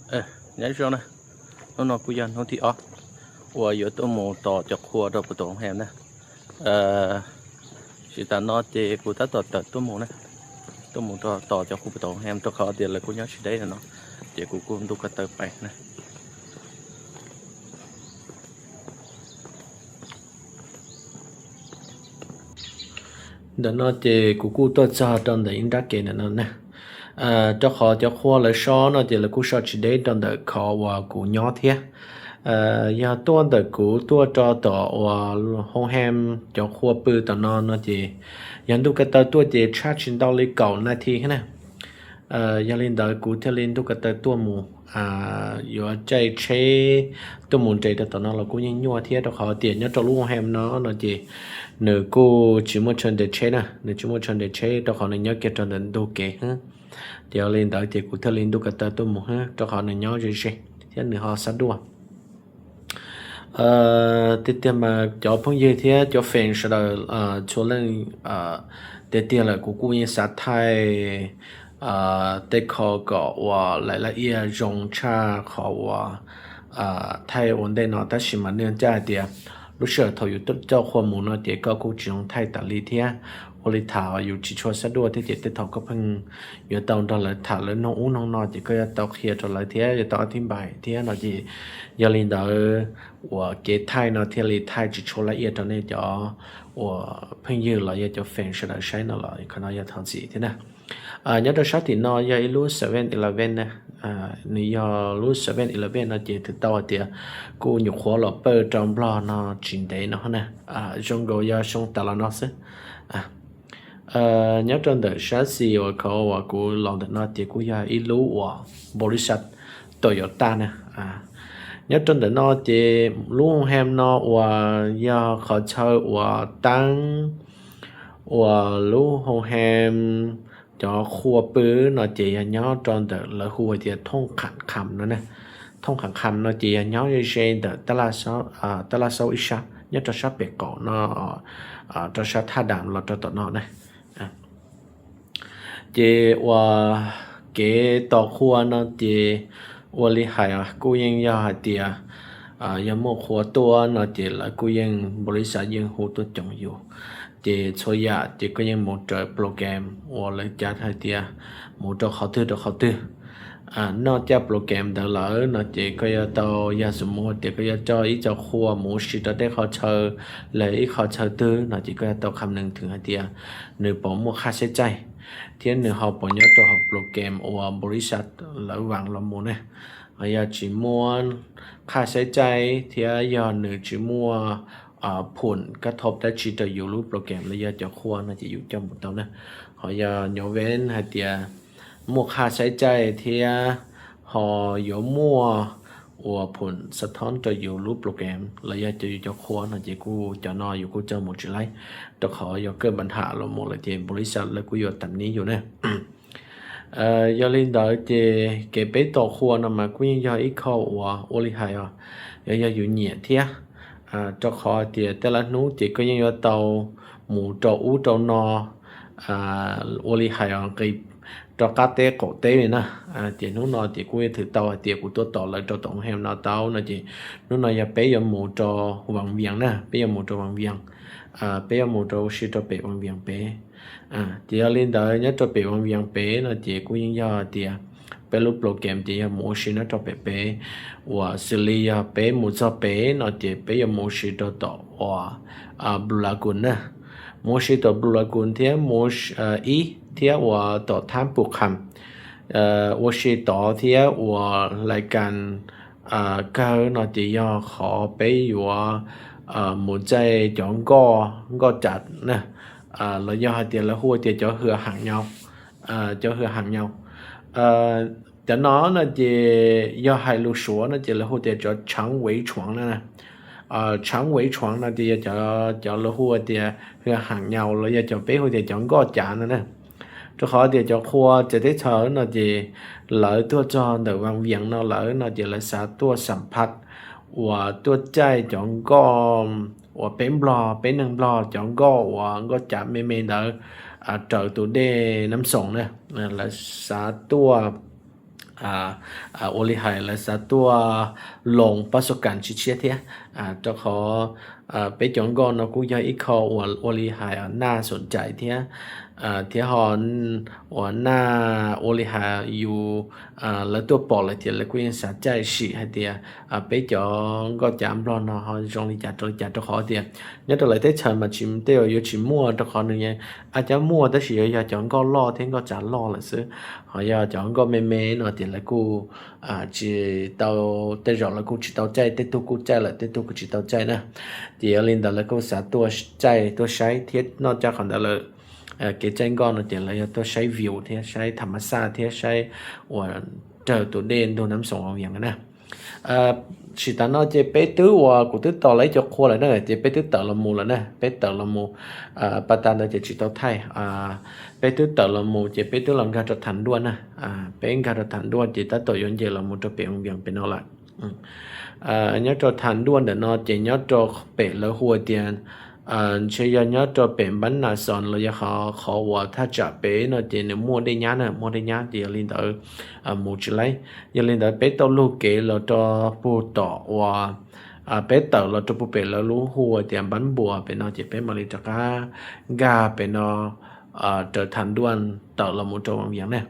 Nyob zoo na, hnub no kuj yog hnub thib ob uas yuav tuaj mus tos cov qhua rau puag tom hoob heem na. Tsis tas no ces kuv tab tom tawm tuaj mus na, tuaj mus tos cov qhua puag tom hoob heem rau qhov tias lawv kuj nyob tsis deb no, ces kuv kuj ntuj ko taw pais na. Ntawm no ces kuv kuj tuaj txog rau ntawm ib nrab kev ntawm no na. Rau qhov cov qhua lawv so no ces lawv kuj so tsis deb rau ntawm qhov uas kuv nyob thiab. Yog tuaj ntawm kuv tuaj rau tom uas hoob heem cov qhua pw tom no no ces yog ntuj ko taw tuaj ces tshaj tsis ntau li kaum nas this na. Yog li ntawd kuv thiaj li ntuj ko taw tuaj mus, yuav caij tsheb tuaj mus nres rau tom no los kuj yeej nyuaj thiab rau qhov tias nyob rau lub hoob heem no no ces nws kuj tsis muaj chaw nres tsheb na, nws tsis muaj chaw nres tsheb rau qhov nws nyob kiag rau ntawm ntug kev hwb. Ces yog li ntawd ces kuv thiaj li ntuj ko taw tuaj mus hwb rau qhov nws nyob ze ze thiab nws ho xab duaj. Tiag tiag mas cov phooj ywg thiab cov fans sawv daws txhua leej, tiag tiag lawm kuv kuj yeej xav thaij tej qho kom uas laim laj iaj zoo tshaj qhov uas thaij ua ntej no, tab sis mas ncaj hais tias lub sij hawm thaum yus coj qhua mus no ces koj kuj tsis zoo thaij tas li thiab. Ua li tham yus tsis tshua xab duaj thiab ces tej thaum koj pheej yuav tau nrog lawv tham lawv noog ub noog no ces koj yuav tau qhia rau lawv thiab yuav tau thib npaim thiab no ces yog li ntawd uas kev thaij no thiaj li thaij tsis tshua laj iaj rau nej cov uas phooj ywg los yog cov fans sawv daws saib no los qhov no yog thov txim thiab na. Nyob rau sab tim no yog ib lub seven eleven na. Nws yog lub seven eleven no ces twb tau hais tias kuj nyuam qhuav los pawj rau Nplog no tsis ntev no na. Zoo nkaus yog xyoo tas los no xwb. Nyob rau ntawm sab xis uas qhov uas kuv los ntawm no ces kuj yog ib lub uas npaum li sab Toyota na. Nyob rau ntawm no ces lub hoob heem no uas yog qhov chaw uas taab uas lub hoob heem cov qhua pw no ces yog nyob rau ntawm lawv hu tias Thooj Kham Kham no na. Thooj Kham Kham no ces yog nyob ze ze ntawm Tab Laj Xaub ib sab nyob rau sab pem qaum no, rau sab thaj dam los rau tom no na. Ces uas kev tos qhua no ces ua li hais kuj yeej yog hais tias yog muaj qhua tuaj no ces lawv kuj yeej npaum li sab yeej hu tuaj coom yus. Ces txhua yam ces koj yeej mus raws program uas lawv cav hais tias mus rau qhov twg rau qhov twg. Noj caj program ntawd lawm no ces koj yuav tau, yog xu mus tias koj yuav coj ib co qhua mus ua si rau tej qhov chaw, los ib qhov chaw twg no ces koj yuav tau kham nees thwm hais tias nws puas muaj qhaj saib caij thiab nws ho puas nyob rau hauv program uas npaum li sab lawv vaam los mus na. Ho yog tsis muaj qhaj saib caij thiab yog nws tsis muaj phum kab thob dab tsi rau yus lub program los yog cov qhua no ces yus coj mus tau na. Ho yog nyob ven hais tias muaj qhaj saib caij thiab ho yuav muaj uas phum xa thob rau yus lub program los yog cov yus cov qhua no ces kuj cov no yus kuj coj mus tsis laib, rau qhov yog kawj npa ham los mus lawm ces npaum li sab lawv kuj yuav tam nib yus na. Yog li ntawd ces kev peb tos qhua no mas kuj yeej yog ib qho uas ua li hais os, yog yog yus nyiam thiab, rau qhov tias tej lab hnub ces koj yeej yuav tau mus rau ub rau no, ua li hais os nqis rau qab teb qaum teb li na. Ces hnub no ces kuj yeej thwm tau hais tias kuv tuaj tos lawv rau tom hoob heem no tau no ces hnub no yog peb yuav mus rau Vaas Vias na, peb yuav mus rau Vaas Vias, peb yuav mus rau ua si rau pem Vaas Vias pem. Ces yog li ntawd nyob rau pem Vaas Vias pem no ces kuj yeej yog hais tias peb lub program ces yog mus ua si nyob rau pem pem, uas xws li yog peb mus txog pem no ces peb yuav mus ua si rau tom uas Blue Lagoon na. Mus ua si tom Blue Lagoon thiab mus ib thiab uas tom Thab Pus Kham ua si tod thiab uas lais kas kawg no ces yog qhov peb yuav mus caij cov nkoj, nkoj cav na, los yog hais tias lawv hu tias cov hwm ham nyau, cov hwm ham nyau. Cov no no ces yog hais lus Suav no ces lawv hu tias cov tshaav vev tshuav na. Tshaav vev tshuav no ces yog cov lawv hu tias hwm ham nyau los yog cov peb hu tias cov nkoj cav no na. Rau qhov tias cov qhua txawv teb chaws no ces lawv tuaj txog ntawm Vaas Vias no lawm no ces lawv xav tuaj xam phaj uas tuaj caij cov nkoj uas peb Nplog, peb neeg Nplog cov nkoj uas nkoj cav me me ntawd raws tus dej Nab Xoom na. Lawv xav tuaj ua li hais lawv xav tuaj loos pab xo kas tshiab tshiab thiab, rau qhov peb cov nkoj no kuj yog ib qho uas ua li hais naj xom cai thiab, thiab ho uas naj ua li hais yus lawv tuaj pom lawm ces lawv kuj yeej xav caij sim hais tias peb cov nkoj cav nplog no ho zoo li cas rau li cas, rau qhov tias nyob rau lawv teb chaws mas tsis tej zaum yuav tsis muaj, rau qhov nws a cov muaj tab sis yuav yog cov nkoj loj thiab nkoj tsav loj lawm xwb. Ho yog cov nkoj me me no ces lawv kuj tsis tau, tej zaum lawv kuj tsis tau caij, tej tug kuj caij lawm tej tug kuj tsis tau caij na. Ces yog li ntawd lawv kuj xav tuaj caij tuaj saib thiab noj caj qhov ntawd lawm. Kev caij nkoj no ces lawv yog tuaj saib view thiab saib tham mas xaj thiab saib uas raws tus dej ntug nab xoos ua vias na. Sim tas no ces peb twb uas kuv twb tos lawv ib co qhua lawm na ces peb twb tawm los mus lawm na, peb tawm los mus, pas tas ntawd ces tsis tau thaij. Peb twb tawm los mus ces peb twb los nkag rau tham duaj na. Peb nkag rau tham duaj ces tab tom yuav nce los mus rau pem ua vias pem no lawm. Nyob rau tham duaj ntawm no ces nyob rau pem lawv hu tias ntshe yog nyob rau pem npab nas xos los yog qhov uas thaj tsam pem no ces nws muaj dej nyab na, muaj dej nyab ces yog li ntawd mus tsis laib. Yog li ntawd peb tau lug kev los rau pug tom uas peb tawm los rau pug pem lawv lub hu tias npab npuas pem no ces peb mam li rov qab nkag pem no raws tham duaj tawm los mus rau ua vias na.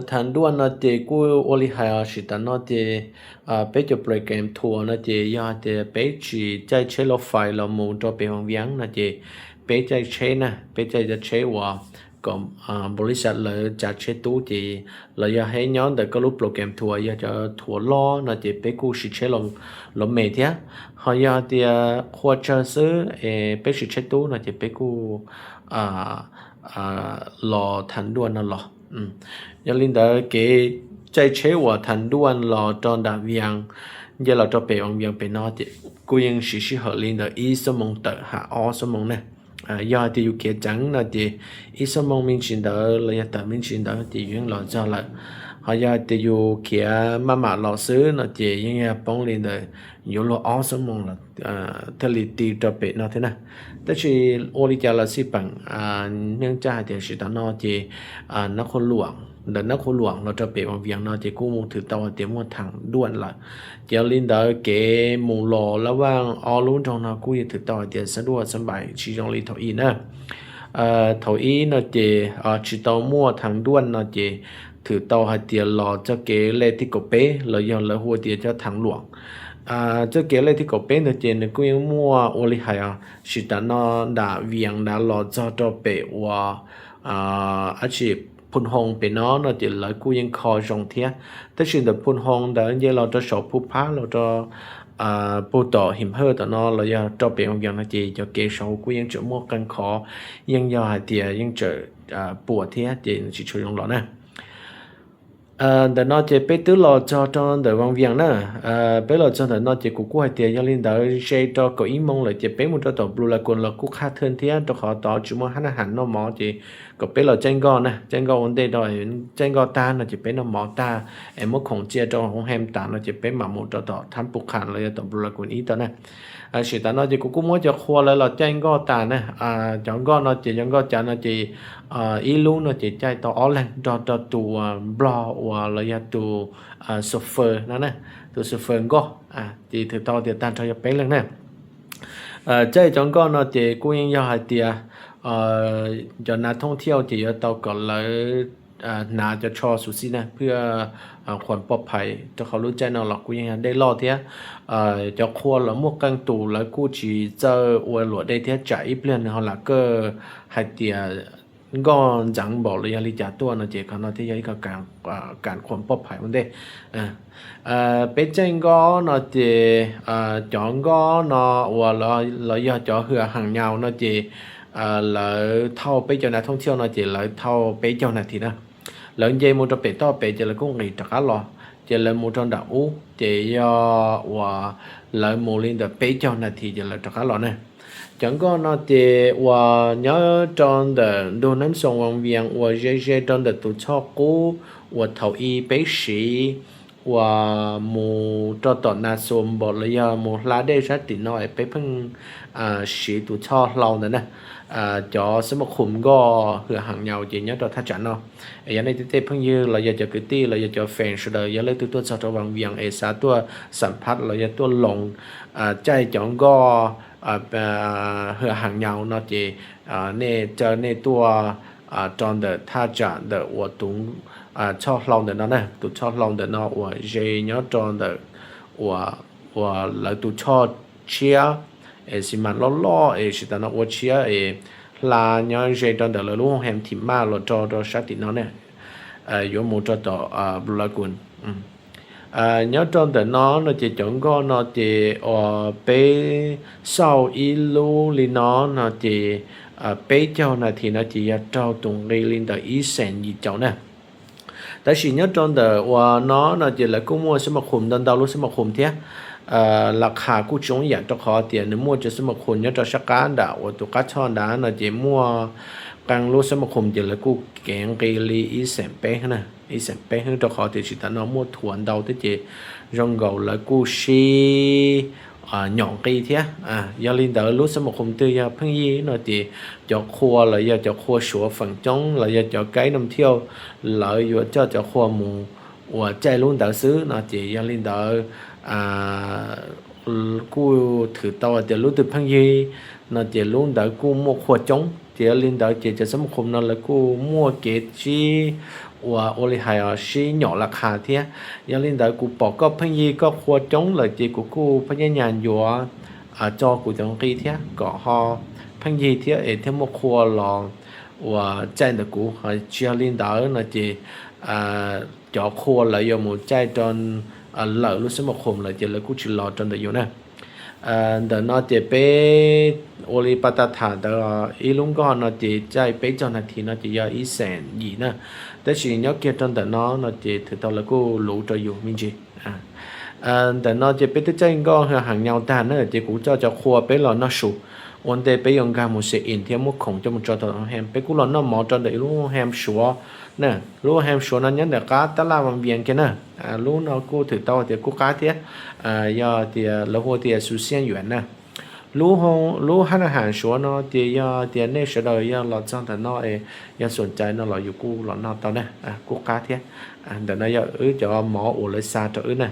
Tham duaj no ces kuj ua li hais os, sim tas no ces peb cov program tour no ces yog tias peb tsis caij tsheb lauj fais los mus rau pem ua vias no ces peb caij tsheb na, peb caij cov tsheb uas kom npaus li xav lawv tsav tsheb tub ces los yog heb nyob ntawm koj lub program tour yog cov tour loj no ces peb kuj siv tsheb los me thiab. Ho yog tias qhua tsawg xwb es peb siv tsheb tub no ces peb kuj los tham duaj no los. Yog li ntawd kev caij tsheb uas tham duaj los rau nram vias, nce los rau pem ua vias pem no ces kuj yeej siv sij hawm li ntawm ib xuab moos tawm ham ob xuab moos na. Yog tias yus khiav ceev no ces ib xuab moos me ntsis ntawd los yog tawm me ntsis ntawd ces yus yeej los txog lawm. Ho yog tias yus khiav maj mam los xwb no ces yeej yog poob li ntawm yuav luag ob xuab moos los thiaj li ti rau pem no thiab na. Tab sis ua li cas los xij peem, neej tsa hais tias sim tas no ces Nab Qhua Luam, ntawm Nab Qhua Luam los rau pem ua vias no ces kuj mus thwm tau hais tias muaj tham duaj lawm. Ces yog li ntawd kev mus los lab vaj ob lub nroog no kuj yeej thwm tau hais tias xab duaj xab npais tsis zoo li thaum ub na. Thaum ub no ces tsis tau muaj tham duaj no ces thwm tau hais tias los txoj kev lej thib kaum peb los yog lawv hu tias cov tham luam. Txoj kev lej thib kaum peb ntawd ces nws kuj yeej muaj ua li hais os, sim tas no nram vias nrad los txog rau pem uas dab tsi Phoo Hoo pem no no ces lawv kuj yeej kho zoo thiab. Tab sis ntawm Phoo Hoo ntawd nce los rau saum Phu Phab los rau pug tom Him Hawj tom no los yog rau pem ua vias no ces cov kev saud kuj yeej tseem muaj qee qhov, yeej yog hais tias yeej tseem puas thiab ces nws tsis tshua zoo los na. Ntawm no ces peb twb los txog rau ntawm ua vias na. Peb los txog ntawm no ces kuv kuj hais tias yog li ntawd ze rau kaum ib moos lawm ces peb mus rau tom Blue Lagoon los kuj qhab thwj thiab, rau qhov tod tsis muaj hab naj ham noj mov ces kom peb los caij nkoj na, caij nkoj ua ntej rau, caij nkoj tag no ces peb noj mov tag es muab khoom cia rau hoob hem tas no ces peb mam mus rau tom Thab Pus Khas los yog tom Blue Lagoon ib tau na. Sim tas no ces kuv kuj muab cov qhua lawv los caij nkoj tas na. Cov nkoj no ces cov nkoj cav no ces ib lub no ces caij tau ob leeg nrog rau tus nplog uas los yog tus chauffeur no na, tus chauffeur nkoj. Ces thwm tau tias tag nrho yog peb leeg na. Caij cov nkoj no ces kuj yeej yog hais tias cov nav thooj thiauj ces yuav tau kom lawv hnav cov tsho xus xij na, phwj khuam poj phais, rau qhov lub caij no los kuj yeej yog dej loj thiab. Cov qhua los muaj qee tus lawv kuj tsis txawj ua luam dej thiab tsam ib pliag nws ho lam kawj hais tias nkoj ntxeev npaum los yog li cas tuaj no ces qhov no thiaj yog ib qho kam khuam poj phais ua ntej. Peb caij nkoj no ces cov nkoj no uas los yog cov hwm haam nyau no ces lawv thauj peb cov nav thooj thiauj no ces lawv thauj peb caug nas this na. Lawv nce mus rau pem toj pem ces lawv kuj nqis rov qab los, ces lawv mus rau nram ub ces yog uas lawv mus li ntawm peb caug nas this ces lawv rov qab los na. Cov nkoj no ces uas nyob rau ntawm ntug nab xoos ua vias uas ze ze rau ntawm tus txhoj qub uas thaum ub peb siv uas mus rau tom nas xoos npaum los yog mus hla dej sab tim no es peb pheej siv tus txhoj hlau ntawd na. cov xab mab khum nkoj hwm heem nyaus ces nyob rau thaj tsam no. Yog nej tej phooj ywg los yog cov kwv tij los yog cov fans sawv daws yog leej twg tuaj txog rau Vaj Viam es xav tuaj xam phaj los yog tuaj loos caij cov nkoj hwm heem nyaus no ces nej caw nej tuaj rau ntawm thaj tsam ntawm uas tus choj hlau ntawm no na, tus choj hlau ntawm no uas ze nyob rau ntawm uas lawv tus choj tshiab es xi mas loj loj es tsis tas no ua tshiab es hla nyob ze rau ntawm lawv lub hoo hem thim maj los rau rau sab tim no ne, yuav mus rau tom Blue Lagoon. Nyob rau ntawm no no ces cov nkoj no ces uas peb xauj ib lub li no no ces peb caug nas this no ces yog raug tus nqi li ntawm ib xees yim caum na. Tab sis nyob rau ntawm uas no no ces lawv kuj muaj xab mab khum ntau ntau lub xab mab khum thiab. Las khas kuj tsis zoo ib yam rau qhov tias nws muaj cov xab mab khum nyob rau sab qab nram uas tus qab choj nrad no ces muaj qee lub xab mab khum ces lawv kuj kev nqi li ib xees peb, ib xees peb hwb rau qhov tias tsis tas no muaj thuam ntau thiab ces zoo nkaus lawv kuj sib nyom nqi thiab. Yog li ntawd lub xab mab khum twg yog pheej yig no ces cov qhua los yog cov qhua Suav feem coob los yog cov kaib noo thiauj lawv yuav coj cov qhua mus uas caij lub ntawd xwb no ces yog li ntawd kuj thwm tau hais tias lub twg pheej yig no ces lub ntawd kuj muaj qhua coob ces yog li ntawd ces cov xab mab khum no lawv kuj muaj kev sib uas ua li hais sib nyom las khas thiab. Yog li ntawd kuv pom koj pheej yig koj qhua coob lawm ces kuv kuj phaj nyab nyas yuav tso kuv cov nqi thiab kom ho pheej yig thiab es thiaj muaj qhua los uas caij ntawm kuv. Tsis yog li ntawd no ces cov qhua lawv yuav mus caij rau lawm lub xab mab khum lawm ces lawv kuj tsis los rau ntawm yus na. Ntawm no ces peb ua li pas tas tham ntawd ib lub nkoj no ces caij peb caug nas this no ces yog ib xees yim na. Tab sis nyob kiag rau ntawm no no ces thwm tau lawv kuj luv rau yus me ntsis. Ntawm no ces peb twb caij nkoj hwm heem nyaus tag na ces kuv coj cov qhua peb los noj su. Ua ntej peb yuav nkag mus check in thiab muab khoom coj mus tso tom hoo hem, peb kuj los noj mov rau ntawm ib lub hoo hem Suav na. Lub hoo hem Suav no nyob ntawm qab tab laj Vaj Viam kiag na. Lub no kuj thwm tau tias kuj qab thiab, yog tias lawv hu tias Xu Xian Yuam na. Lub hab na has Suav no ces yog tias nej sawv daws yog los txog ntawm no es yog xom cai no los yus kuj los noj tau na, kuj qab thiab. Ntawm no yog wb cov mov uas lawv xa rau wb na.